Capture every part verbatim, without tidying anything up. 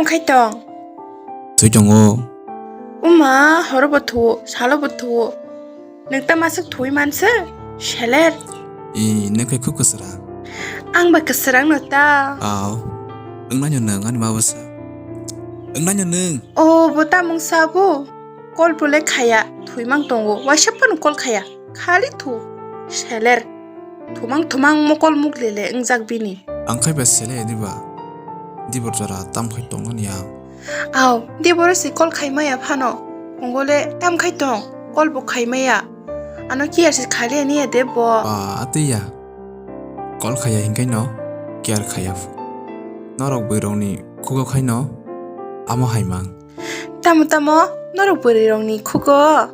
Khai tong. Thwi tongo. Uma, horo bo thuo, salo bo thuo. Nwng ta masuk thui manse? Seler. I, nwng khai khub kwswrang. Ang ba kwswrang no ta. Aw. Wngnaino nwng ani ma bwsa. Wngnaino nwng. O, bo ta mung sabu. Call bo le khaya, thui mang tongo. Waisa phano call khaya. Khali thu. Seler. Thumang thumang mokol muklele wngjak bini. Ang khai ba sele diba? Dibor jora tam khai tongmani ang. Aw, diboro si call khai maya phano. Ungole tam khai tong, call bo khai maya. Ano kiya si khali ani ya de bo. Ba, atwi ya. Call khaya hinkai no, care khaya. Norok bwrwirokni khugo khai no, amo hai mang. Tamo tamo, norok bwrwirokni khugo?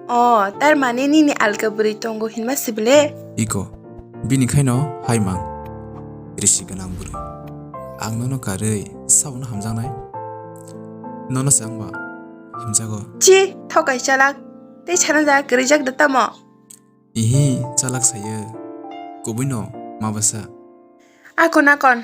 O, tar mane nini alka bwrwi tongo hinma sibile? Iko, bini khaino hai mang. Risi gwnang bwrwi. Ang nono karwi sabono hamjaknai? Nono se ang ba hamjago. Chi, thokai chalak. Tei sana ja kwrwijak da tamo? Ihi, chalak sayo. Kubui no ma bwsa. Akon akon,